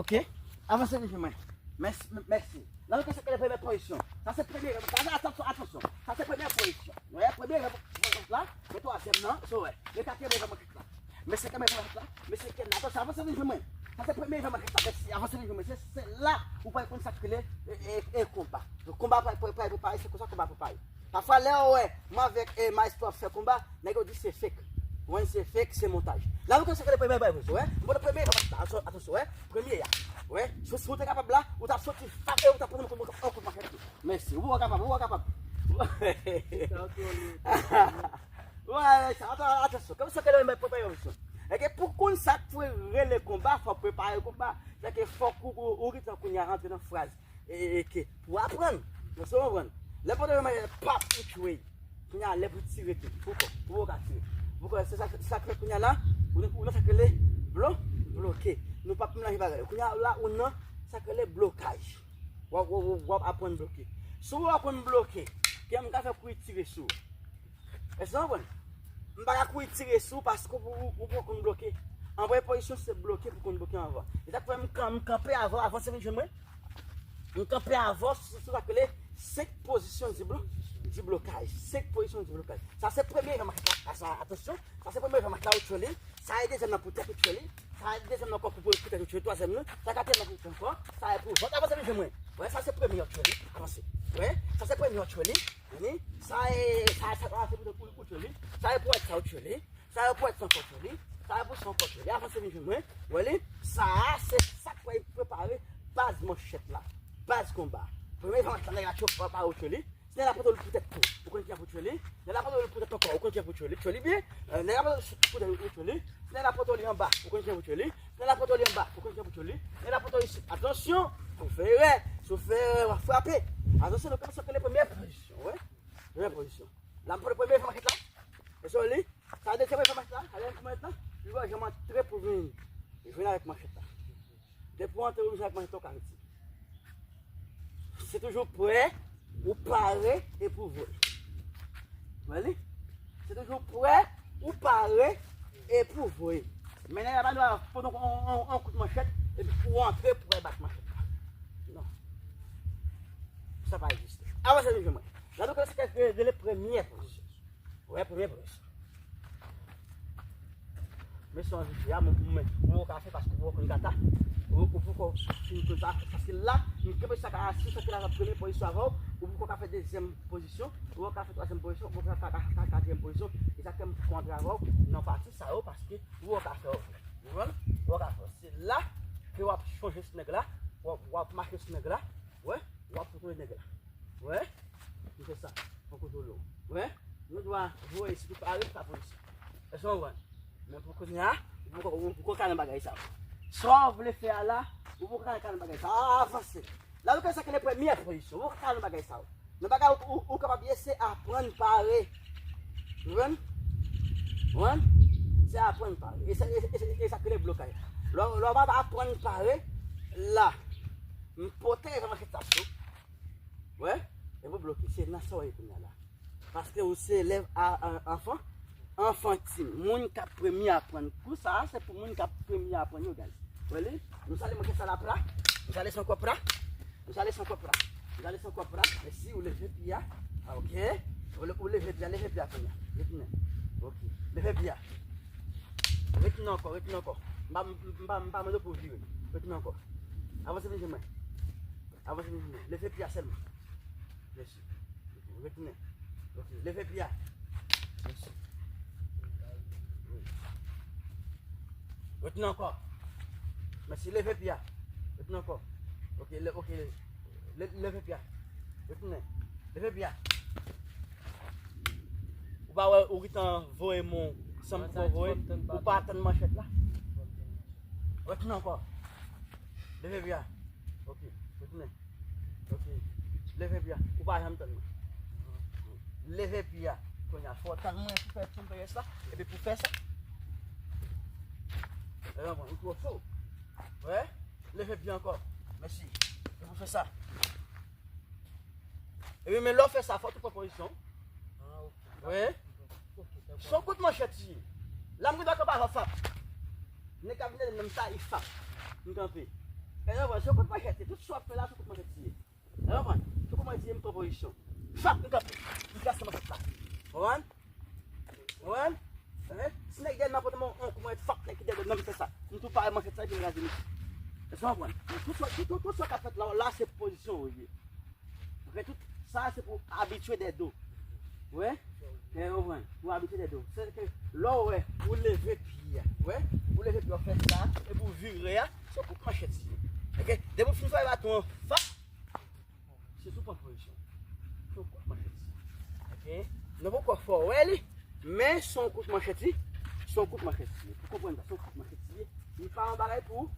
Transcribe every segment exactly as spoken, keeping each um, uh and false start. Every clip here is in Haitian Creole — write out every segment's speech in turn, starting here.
Ok. Avanse vin jwenn mwen. Mèsi, mèsi. Nan nou ke se ke le premye pozisyon. Sa se premye rank. Sa, atansyon, atansyon. Sa se premye pozisyon. Nou wè premye rank la. Men twazyèm nan, so wè. Men katriyèm rank la. Men senkyèm rank la. Men senkyèm nan. Atansyon, avanse vin jwenn mwen. Sa se premye rank la. Mèsi, avanse vin jwenn mwen. Se, se la ou pral konn sa k rele e, e, e konba. Donk konba pral, pral, pral prepare, se konsa konba prepare. Pafwa lè w wè mwen avèk e, Maestro ap fè konba, nèg yo di se fake. Mwen se fake, se montaj. La nou konn se ke le premye bagay, wè. Mwen premye, atansyon, atansyon, wè. Premye a. Wè. Si, si w te kapab la, ou t ap soti fap e ou t ap pran yon kout, yon kout manchèt tou. Mèsi. Ou poko kapab, ou poko kapab. Wè, sa, ata-, atansyon. Kòm sa ke le mèt prepare yon misyon. Èske pou konn sa k rele konba, fò w prepare konba. Sèke fòk ou, ou, ou gentan kounye a rantre nan fraz. E, e, e ke pou aprann. Èske w konprann? Lè pantalon mwen pap ou tchwe. Kounye a lè pou tire tou. Pou kò, pou w ka tire. Pou kò, se sa, sa k fè kounye a la, ou, ou nan sa k rele blo-, bloke. Nou pap melanje bagay yo. Kounye a la, ou nan sa k rele blokaj. W ap, w ap, w ap aprann bloke. Si w aprann bloke, ke m ka fè kouri tire sou ou. Èske w konprann? M pa ka kouri tire sou ou paske ou, ou, ou poko konn bloke. An premye pozisyon, se bloke pou konn bloke anvan. E sa k fè m kan-, m kanpe avè w, avanse vin jwenn mwen. M kanpe avè w sou, sou sa k rele senk pozisyon di blo-, di blokaj. Senk pozisyon di blokaj. Sa se premye jan makèt la. Atansyon, sa se premye jan makèt la, ou tchwe li. Sa e dezyèm nan pou tèt, ou tchwe li. Sa e dezyèm nan ankò pou, pou, pou tèt, ou tchwe li. Twazyèm nan, sa katriyèm nan pou tèt ankò. Sa e pou vant, avanse vin jwenn mwen. Wè, sa se premye, ou tchwe li. Avanse. Wè, sa se premye, ou tchwe li. Vini. Sa e, sa, sa, sa, se pou tèt, ou, ou tchwe li. Sa e pou tèt, sa, ou tchwe li. Sa yo pou èt san kòtcholi. Sa yo pou san kòtcholi. Avanse vin jwenn mwen. Wè li. Sa a, se sa k pral prepare baz manchèt la. Baz konba. Premye manchèt la, nèg la tchwe pa, pa ou tchwe li. Si nèg la pote l pou tèt tou, ou konn kijan pou tchwe li. Nèg la pote l pou tèt ankò, ou konn kijan pou tchwe li. Tchwe li byen. Euh, nèg la pote l pou tèt ou tchwe li. Si nèg la pote li anba, ou konn kijan pou tchwe li. Si nèg la pote li anba, ou konn kijan pou tchwe li. Nèg la pote li isit. Atansyon, si w fè erè, si w fè erè, w ap frape. Atansyon, nou kòmanse ak le premye pozisyon, wè. Premye pozisyon. La, m pran premye manchèt la. E so li. Sa dezyèm manchèt la, sa dezyèm manchèt la, li wè jan m antre pou vin jwenn avèk manchèt la. Depi w antre pou vin jwenn avèk manchèt la, ou ka retire. Se toujou prè, ou pare, epi w voye. Wè li? Se toujou prè, ou pare, epi w voye. Men nèg la pa dwe pote yon, yon, yon, yon kout manchèt, epi pou w antre pou w al bat manchèt la. Non. Sa pa egziste. Avanse vin jwenn mwen. La nou kòmanse avèk le premye pozisyon. Wè, premye prens. Men se yon vide a, mwen, mwen, mwen, ou ka fè paske ou konn kata. Ou, ou poko fin konn sa, paske la, nou kenbe sa ka asou, sa ki la premye pozisyon avè w, ou poko ka fè dezyèm pozisyon, ou ka fè twazyèm pozisyon, ou ka fè ka-, ka-, katriyèm pozisyon, e sa ke m kontre avè w, nan pati sa yo, paske ou ka fè w. Ou konprann? Ou ka fè w. Se la ke w ap chonje sou nèg la, w ap, w ap mache sou nèg la, wè, w ap kontwole nèg la. Wè, m fè sa, m kontwole w. Wè, nou dwa voye si nou pare pou ka voye si. Èske w konprann? Men pou kounye a, ou poko, ou poko ka nan bagay sa yo. Sa w vle fè a la, ou poko ka nan bagay sa yo. Avanse. La, nou ka sa ke le premye pozisyon. Ou poko ka nan bagay sa yo. Nan bagay ou, ou, ou kapab ye, se aprann pare. Ou konprann? Ou konprann? Se aprann pare. E sa, e, e, e sa ke le blokaj. Lè, lè w pa aprann pare, la, m pote manchèt sa sou. Wè, e pou bloke, se nan sa w ye kounye a la. Paske ou se elèv a, a, anfan, anfantin. Moun k ap premye aprann. Kou sa a, se pou moun k ap premye aprann yo, guys. Wè li? Nou sale manchèt sa la pla. Nou sale san kòb pla. Nou sale san kòb pla. Nou sale san kòb pla. Mèsi, ou leve pye a. Ah, ok. Ou le-, ou leve pye a, leve pye a kounye a. Retounen. Ok. Leve pye a. Retounen ankò, retounen ankò. M pa, m pa, m pa mande w pou w vire. Retounen ankò. Avanse vin jwenn mwen. Avanse vin jwenn mwen. Leve pye a sèlman. Mèsi. Retounen. Ok. Leve pye a. Mèsi. Wi. Retounen ankò. Mèsi. Leve pye a. Retounen ankò. Ok, le, ok. Le, leve pye a. Retounen. Leve pye a. Ou pa wè, ou gentan voye men w san m poko voye. Ou pa tann manchèt la. Retounen ankò. Leve pye a. Ok, retounen. Ok. Leve pye a. Ou pa janm tann mwen. Leve pye a. Kounye a, fò w tann mwen pou fè, pou m fè rès la. Epi pou fè sa. Leve pye a, ou twò cho. Wè? Leve pye ankò. Mèsi. Epi pou fè sa. Epi men lè w fè sa, fò w tou pran pozisyon. Wi. Se yon kout manchèt li ye. La m gen dwa kanpe avè w, fap. Nèg k ap vin dèyè m nan, m taye, fap. M kanpe. Èske w konprann? Se yon kout manchèt li ye. Tout sa w ap fè la, se yon kout manchèt li ye. Èske w konprann? Se kòman li di, m pran pozisyon. Fap, m kanpe. M plase manchèt la. Konprann? Konprann? Hein? Si nèg dèyè m ap pote m yon kou manchèt, fap, nèg ki dèyè m nan, m fè sa. M tou pare manchèt sa epi m kraze misye. Èske w konprann? Tout sa, tout, tout, tout sa k ap fèt la, la se pozisyon w ye. Ok, tout sa se pou abitye dèdo. Wi? Èske w konprann? Pou abitye dèdo. Se ke lè w wè, ou leve pye a. Wi? Ou leve pye a, w fè sa, epi w vire a, se yon kout manchèt li ye. Ok? Depi w fin frape baton an, fap, se sou pran pozisyon. Se yon kout manchèt li ye. Ok? Nou poko fè w wè li, men se yon kout manchèt li, se yon kout manchèt li ye. Pou konprann sa, se yon kout manchèt li ye. Li pa yon bagay pou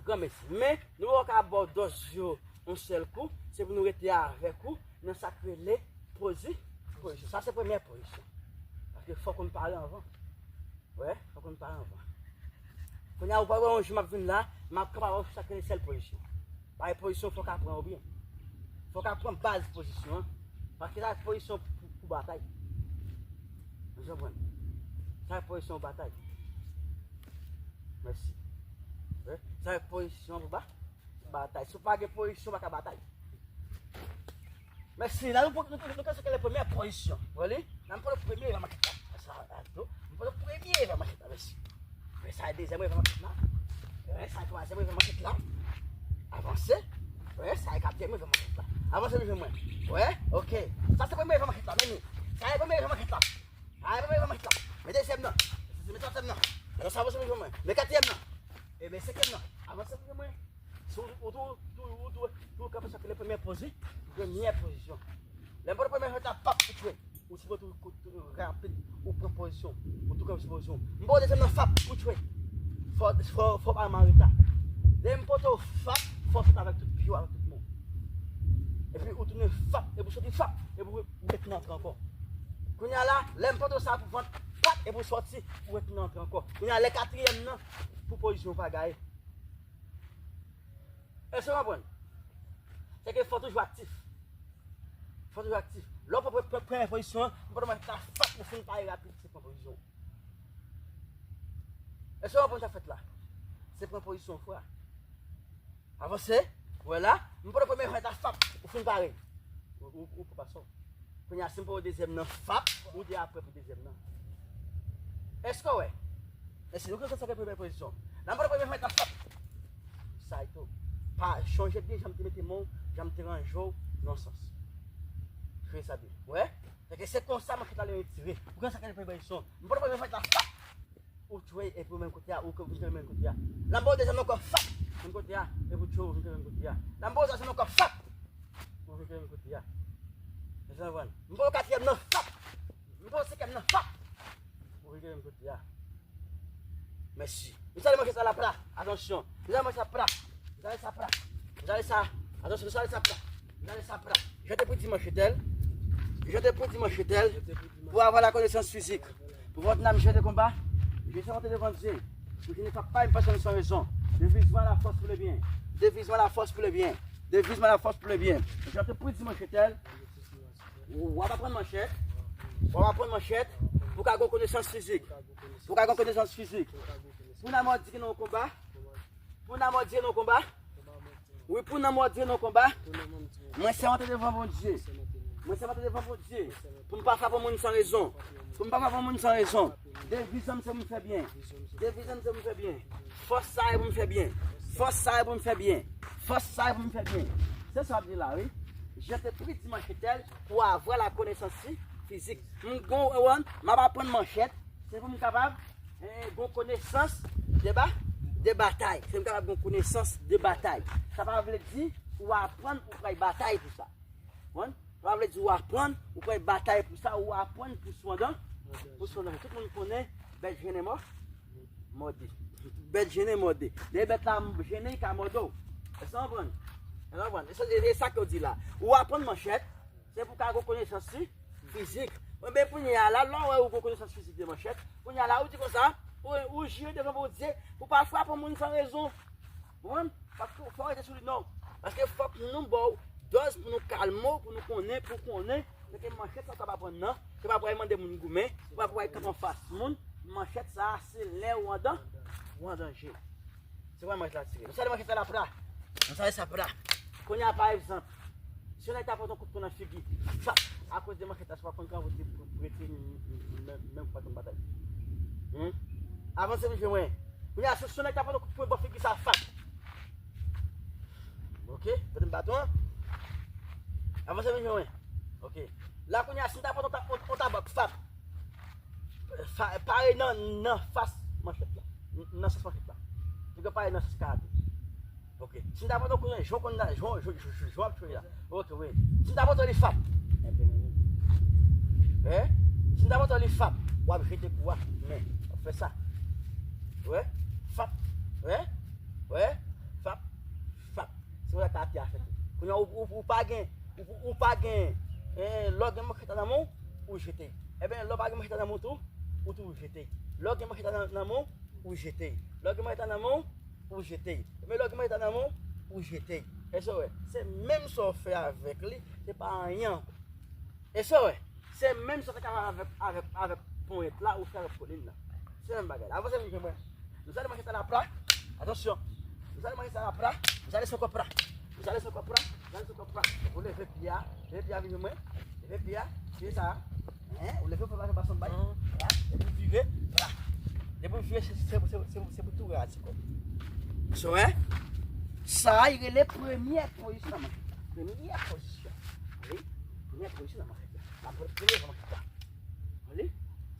granmesi. Men, nou poko ka ba w dòz yo yon sèl kou, se pou nou rete avèk ou nan sa k rele pozi-, pozisyon. Sa se premyè pozisyon. Paske fòk ou pare anvan. Wi, fòk ou pare anvan. Kounye a, ou pa wè yon jou m ap vin la, m ap kanpe avè w sou sa k rele sèl pozisyon. Parèy pozisyon fòk aprann ou byen. Fòk aprann baz pozisyon an. Paske sa se pozisyon pou, pou batay. Ou konprann? Sa se pozisyon pou batay. Mèsi. Wi, sa se pozisyon pou ba-, batay. Si w pa gen pozisyon, w pa ka batay. Mèsi. La, nou, nou, nou, nou konsidere premyè pozisyon. Wè li? La, m pran premye evan manchèt la. Sa, sa, tou. M pran premye evan manchèt la, mèsi. Wè, sa e dezyèm evan manchèt la. Wè, sa e twazyèm evan manchèt la. Avanse. Wè, sa e katriyèm evan manchèt la. Avanse, rive mwen. Wè, ok. Sa se premye evan manchèt la, men li. Sa e premye evan manchèt la. Sa e premye evan manchèt la. Men dezyèm nan. Men twazyèm nan. Avanse, avanse, rive mwen. Men katriyèm nan. E men senkyèm nan. Avanse, rive mwen. Si w, ou tou, tou, ou tou, tou kanpe sa k rele premyè pozi-, premyè pozisyon. Lè m pran premyè manchèt la, pap, ou tchwe. Ou sipoze tou, tou, tou rapid, ou pran pozisyon, ou tou kanpe sou pozisyon. M pran dezyèm nan, fap, ou tchwe. Fò, fò, fò pa ann reta. Lè m pote w fap, fò w sot avèk tout pye w, avèk tout men w. Epi ou tounen fap, epi ou soti fap, epi ou, ou retounen antre ankò. Kounye a la, lè m pote w sa pou vant, pap, epi ou sòti, ou retounen antre ankò. Kounye a, lè katriyèm nan, pou pozisyon w pa gaye. Èske w konprann? Se ke fò toujou aktif. Fò toujou aktif. Lè w pran, pran, pran, premyè pozisyon an, ou pa tèlman ka fap ou fin pare rapid, se pran pozisyon. Èske w konprann sa k fèt la? Se pran pozisyon, frè. Avanse. Wè la, m pran premye van, ta fap, ou fin pare. Ou, ou, ou pran pa sa w. Kounye a, si m pran dezyèm nan, fap, ou deja prè pou dezyèm nan. Èske w wè? Mèsi, nou konn sa se premye pozisyon. Nan pran premye van, ta fap. Sa e tou. Pa chonje byen jan m te mete men w, jan m te ranje w, nan sans. Fè sa byen. Wè? Fè ke se konsa manchèt la leve tire. Ou konn sa k rele premye pozisyon. M pran premye van, ta fap. Ou tchwe, epi ou menm kote a, ou vin kanpe menm kote a. La m ba w dezyèm nan ankò, fap! Menm kote a, epi ou tchwe, ou vin kanpe menm kote a. La m ba w twazyèm nan ankò, fap! Ou vin kanpe menm kote a. Èske w konprann? M ba w katriyèm nan, fap! M ba w senkyèm nan, fap! Ou vin kanpe menm kote a. Mèsi. M sale manchèt sa la, pla. Atansyon. M sale manchèt sa, pla. M sale sa, pla. M sale sa. Atansyon, m sale sa, pla. M sale sa, pla. Je te prie dimanche tel. Je te prie dimanche tel. Pour avoir la connaissance physique. Pour votre âme, je te combats. Je suis monté devant Dieu. Pour je ne frappe pas une personne sans raison. Devise-moi la force pour le bien. Devise-moi la force pour le bien. Devise-moi la force pour le bien. Je te prie dimanche tel. W ap aprann manchèt. W ap aprann manchèt. Pou ka gen konesans fizik. Pou ka gen konesans fizik. Pou n a mòdi ke nan yon konba. Pou n a mòdi ke nan yon konba. Wi, pou n a mòdi ke nan yon konba. Mwen sèmante devan Bondye. Mwen sèmante devan Bondye. Pou m pa frape moun san rezon. Pou m pa frape moun san rezon. Deviz an m se pou m fè byen. Deviz an m se pou m fè byen. Fòs sa e pou m fè byen. Fòs sa e pou m fè byen. Fòs sa e pou m fè byen. Se sa w ap di la, wi. Je te prie dimanche tel pour avoir la connaissance physique. M gon, m ap aprann manchèt. Se pou m kapab, eh, gon konesans de ba-, de batay. Se m kapab gen konesans de batay. Sa pa vle di ou aprann ou pral batay pou sa. Konprann? Sa pa vle di ou aprann ou pral batay pou sa, ou aprann pou sou an dan-, pou sou an danje. Tout moun konnen bèt jennen mò-, mòde. Bèt jennen mòde. Lè bèt la jennen, li ka mòde w. Èske w konprann? Èske w konprann? E sa, e, e sa ke w di la. Ou aprann manchèt, se pou w ka gen konesans fi-, fizik. Enben, kounye a la, lè w wè ou gen konesans fizik de manchèt, kounye a la, ou di konsa, ou, ou jire devan Bondye, pou w pa frape yon moun san rezon. Ou konprann? Paske fò w rete sou li, non. Paske fòk nou ba w dòz pou nou kalme w, pou nou konnen, pou w konnen, se ke manchèt sa w t ap aprann nan, se pa pou w al mande moun goumen, se pa pou w al kanpe anfas moun, manchèt sa a, se lè ou an dan-, ou an danje. Se vrèman sa l tire. Nou sale manchèt sa la pra. Nou sale sa pra. Kounye a, pa egzanp, si yon nèg ta pote yon kout pwen nan figi, fap, akoz de manchèt la, se pa konn kanpe pou rete menm, menm pou pa konn batay. Hmm? Avanse vin jwenn mwen. Kounye a, si, si yon nèg ta pote yon kout pwen bò figi sa, fap. Ok? Pote m baton an. Avanse vin jwenn mwen. Ok. La, kounye a, si m ta pote yon ta-, yon, yon tabòk, fap. Fa-, pare nan, nan fas manchèt la. N-, nan sans manchèt la. Li gen pare nan sans karate. Ok. Si m ta pote yon kout pwen, jan w konn la, jan w, jan w, jan w, jan w ap jwe la. Ok, wi. Si m ta pote li fap. Hein? Si m ta pote li fap, w ap jete kou a. Men, w ap fè sa. Wè? Fap. Wè? Wè? Fap. Fap. Se konsa karate a fèt. Kounye a, ou, ou, ou pa gen, ou, ou pa gen, eh, lè w gen manchèt la nan men w, ou jete. Enben, lè w pa gen manchèt la nan men w tou, ou tou jete. Lè w gen manchèt la nan, nan men w, ou jete. Lè w gen manchèt la nan men w, ou jete. Men lè w gen manchèt la nan men w, ou jete. Èske w wè? Se menm sa w fè avèk li, se pa anyen ankò. Èske w wè? Se menm sa w te ka fè avèk, avèk, avèk ponyèt la, ou fè avèk kolin nan. Se menm bagay la. Avanse vin jwenn mwen. Nou sale manchèt la pra. Atansyon. Nou sale manchèt la pra. Nou sale son kò pra. Nou sale son kò pra. Nou sale son kò pra. Ou leve pye a. Leve pye a vin jwenn mwen. Leve pye a. Pye sa a. Hein? Ou leve pou pa fè bason bay. Pra. Epi w vire. Pra. Depi w vire, se, se, se, se, se pou tou rale kò. So, hein? Sa a, li rele premyè pozisyon nan manchèt la. Premyè pozisyon. Wi. Premyè pozisyon nan manchèt la. N ap pran premye nan manchèt la. Wi.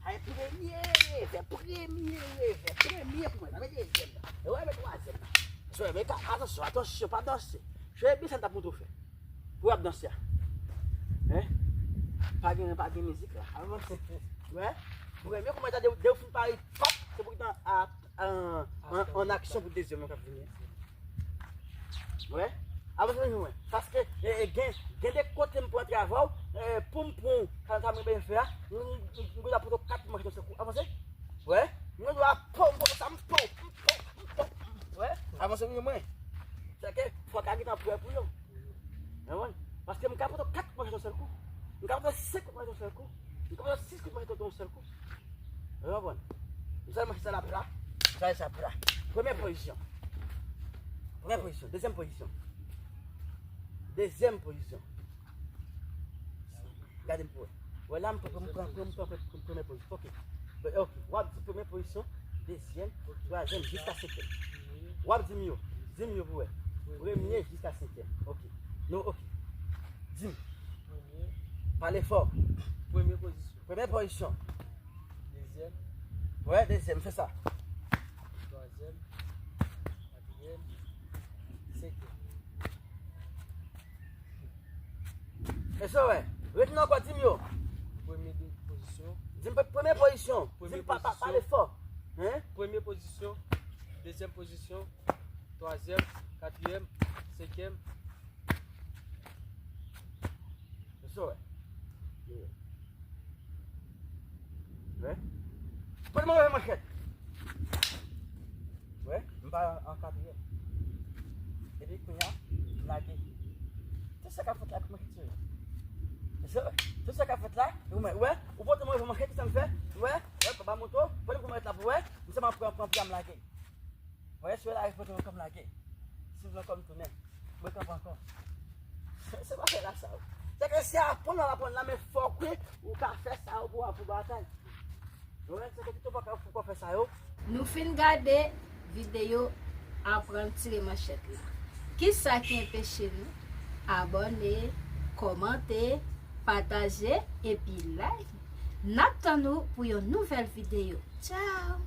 Sa e premye revè, premye revè, premye pou mwen, pa mete dezyèm nan. E wè, mete twazyèm nan. So, men ka, atansyon, atansyon, pa danse. Jwe byen sa m t ap montre w fè. Pou w ap danse a. Hein? Pa gen, pa gen mizik la. Avanse. Wè? Premye kou mwen tande, de ou fin pare, pap, se pou ki tan a, an, an, an aksyon pou dezyèm nan k ap vini. Wè? Avanse nan jwenn mwen. Paske, e, e, gen, gen de kote m pran travay, e, pou m pran, sa, sa mwen bezwen fè a, m, m, m, m bezwen pote kat manchèt nan sèl kou. Avanse. Wè? M gen dwa pon, m pote sa, m pon, m pon, m pon. Wè? Avanse nan jwenn mwen. Sèke, fò ka gentan prè pou yo. Ou konprann? Paske m ka pote kat manchèt nan sèl kou. M ka pote senk kout manchèt nan sèl kou. M ka pote sis kout manchèt nan sèl kou. Ou konprann? M sale manchèt sa la pra. M sale sa pra. Premye pozisyon. Premye pozisyon. Dezyèm pozisyon. Dezyèm pozisyon. Gade m pou wè. Wè la, m pran, m pran, m pran, m pran, m pran premye pozisyon. Ok. Ben, ok. W ap di premye pozisyon, dezyèm, twazyèm, jiska senkyèm. W ap di m yo. Di m yo pou wè. Premye jiska senkyèm. Ok. Non, ok. Di m. Pale fò. Premye pozisyon. Premye pozisyon. Dezyèm. Wè, dezyèm, fè sa. Twazyèm. Katriyèm. Senkyèm. Èske w wè? Rete nan kò, di m yo. Premye de pozisyon. Di m pre-, premye pozisyon. Di m pa, pa, pale fò. Hein? Premye pozisyon. Dezyèm pozisyon. Twazyèm. Katriyèm. Senkyèm. Èske w wè? Wè? Pote mwen manchèt. Wè, m pa an katriyèm. Epi kounye a, m lage. Tout sa k ap fèt la, pou mwen retire. Èske w wè? Tout sa k ap fèt la, ou wè, wè, ou pote mwen manchèt, sa m fè, wè, wè, papa moto, pote mwen manchèt la pou wè, m sèlman pran, pran pye a, m lage. Wè, si w la, pote mwen kò m lage. Si m pran kò m tounen, mwen kanpe ankò. Se, se pa fè la sa, wi. Se ke se aprann w ap aprann la, men fòk wi, ou ka fè sa, ou pou, pou batay. Ou wè, se ke tout ou pa ka, pou w fè sa yo. Nou fin gade videyo aprann tire manchèt la. Kisa ki anpeche nou abòne, kòmante, pataje epi like? N ap tann ou pou yon nouvèl videyo. Tchao!